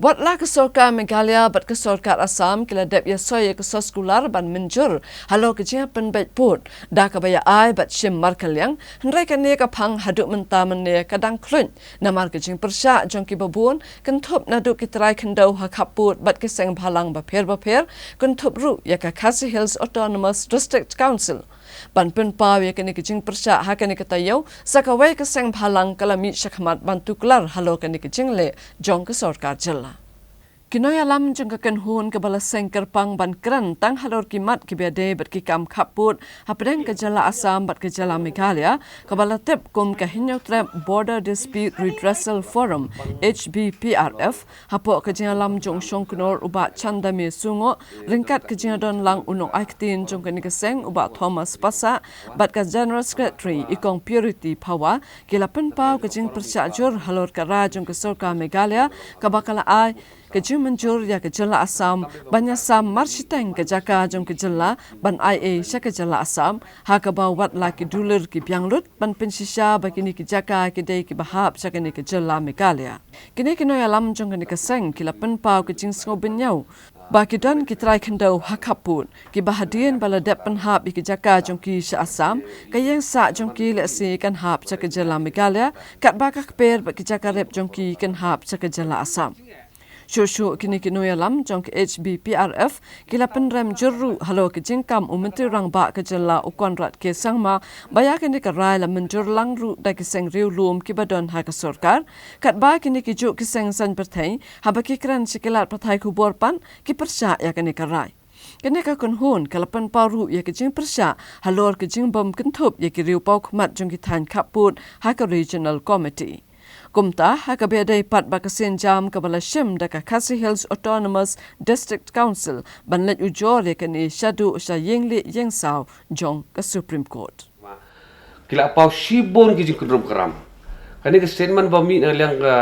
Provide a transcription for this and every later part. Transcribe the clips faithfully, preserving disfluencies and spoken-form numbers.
Wat la ka sorkar Meghalaya bad ka sorkar Assam ki la dep ïa soi ïa ka soskular ban mynjur halor ka jingpynbeit pud da kaba ïa ai bad shim markylliang, hynrei kane ka phang haduh mynta mynne ka dang khluit namar ka jingpyrshah jong ki babun, kynthup naduh ki trai khyndew ha khappud bad ki seng bhalang bapher bapher, kynthup ruh ïa ka Khasi Hills Autonomous District Council. Ban pynpaw ïa kane ka jingpyrshah ha kane ka taïew, sa kawei ka seng bhalang ka la mih shakhmat ban tuklar halor kane ka jingleh jong ka sorkar jylla. Ki nongïalam jong ka kynhun kaba la seng kyrpang ban kren tang halor ki mat kiba ïadei bad ki kam khappud hapdeng ka jylla Assam bad ka jylla Meghalaya, kaba la tip kum ka Hynñiewtrep Border Dispute Redressal Forum, H B P R F, hapoh ka jingïalam jong u Shongknor u Bah Chandame Sungoh, ryngkat ka jingdon lang u nongai ktien jong kane ka seng u Bah Thomas Passah, bad ka General Secretary i Kong Purity Phawa, ki la pynpaw ka jingpyrshah jur halor ka rai jong ka sorkar Meghalaya, kaba ka la ai ka jingmynjur ïa ka jylla Assam ban ïasam marshiteng ka jaka jong ka jylla ban ai ei sha ka jylla Assam, ha kaba wat la ki dulir ki biang lut ban pynshisha ba kine ki jaka ki dei kiba hap sha kane ka jylla Meghalaya. Kine ki nongïalam jong kane ka seng ki la pynpaw ka jingsngewbynñiew ba ki don ki trai khyndew ha khappud kiba hadien ba la dep pynhap ïa ki jaka jong ki sha Assam, ka ïing sah jong ki lehse kan hap sha ka jylla Meghalaya, katba ka kper bad ki jaka rep jong ki kan hap sha ka jylla Assam. Shuh shuh kine ki nongïalam jong ka H B P R F ki la pynrem jur ruh halor ka jingkam u Myntri Rangbah ka jylla u Conrad K Sangma, ba ïa kane ka rai la mynjur lang ruh da ki seng riewlum kiba don ha ka sorkar, katba kine ki juh ki seng saiñ pyrthei, haba ki kren sha ki lad pathai khubor pat, ki pyrshah ïa kane ka rai. Kane ka kynhun ka la pynpaw ruh ïa ka jingpyrshah halor ka jingbym kynthup ïa ki riew paw khmat jong ki thaiñ khappud ha ka Regional Committee. Kumta, ha kaba ïadei pat bad ka sienjam kaba la shim da ka Khasi Hills Autonomous District Council ban leit ujor ïa kane shaduh sha ïing lieh ïing saw jong ka Supreme Court. Ki la paw shibun ki jingkynrum kynram. Kane ka statement ba mih na liang ka,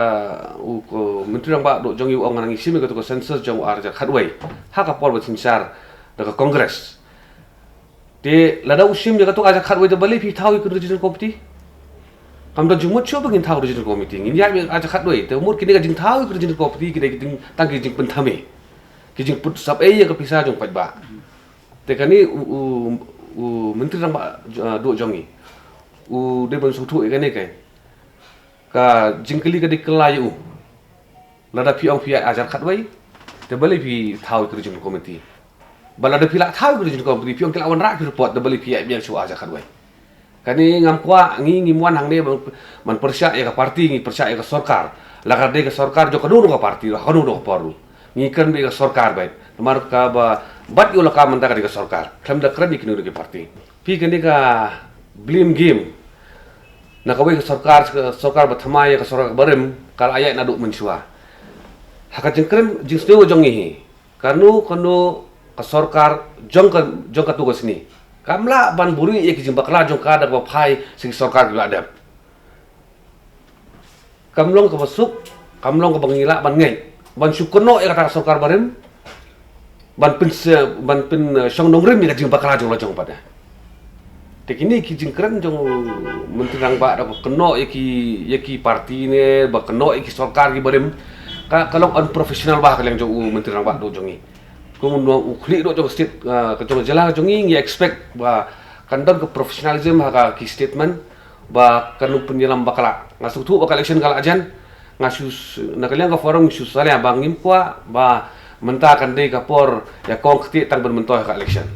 u, u Myntri Rangbah Duh jong ngi u ong ngi shim ïa katu ka census jong u ar hajar khatwei ha ka por ba synshar da ka Congress. Te lada u shim ïa katu ka ar hajar khatwei, te balei phi thaw ïa ka Regional Committee? Kam don jingmut shuh ba ngin thaw Regional Committee, ngin ïaid ïa ka ar hajar khatwei. Te mut kine ka jingthaw ïa ka Regional Committee ki dei ki jing, tang ki jingpynthame, ki jingput sap ei ïa ka pisa jong paidbah. Te kane u, u, u Myntri Rangbah, ah, Duh jong ngi u dei ban sngewthuh ïa kane, ka, ka jingkylli ka dei kylla ïa u. Lada phi ong phi ïaid ar hajar khatwei, te balei phi thaw ïa ka Regional Committee? Ba lada phi lah thaw ïa ka Regional Committee, phi ong ki lah wanrah ki report, te balei phi ïaid biang shuh ar hajar khatwei? Kane ngam kwah, ngi, ngim wan hangne ban, ban pyrshah ïa ka party, ngi pyrshah ïa ka sorkar. La ka dei ka sorkar jong kano kano ka party ruh, kano kano ka por ruh, ngi kren beit ïa ka sorkar beit. Namar kaba bat ïa u la ka mynta ka dei ka sorkar, khlem da kren ïa kino kino ki party. Phi, kane ka blame game na kawei ka sorkar, ka sorkar ba thymmai ïa ka sorkar barim, ka la ïaid naduh mynshuwa. Ha ka jingkren jingsniew jong ngi hi, kano kano ka sorkar jong ka, jong katu ka sngi, kam lah ban buhrieh ïa ki jingbakla jong ka da kaba phai sha ki sorkar kiba la dep. Kam long kaba suk, kam long kaba ngi lah ban ngeit ban shu kynnoh ïa kata ka sorkar barim, ban pyn, ban pyn, eh, shong nongrim ïa ka jingbakla jong la jong pat. Te kine ki jingkren jong u Myntri Rangbah da ba kynnoh ïa ki, ïa ki party ne ba kynnoh ïa ki sorkar ki barim, ka, ka long unprofessional bha ha ka liang jong u Myntri Rangbah Duh jong ngi. Kum u nong u khlieh duh jong state, ah, ka jong jylla jong ngi, ngi expect ba kan don ka professionalism ha ka ki statement, ba kan pynïalam bakla. Nga sngewthuh ba ka election ka la jan, nga shu s-, na ka liang ka forum ngi shu salia ba ngim kwah ba mynta kan dei ka por ïa kong ktieh tang ban myntoi ha ka election.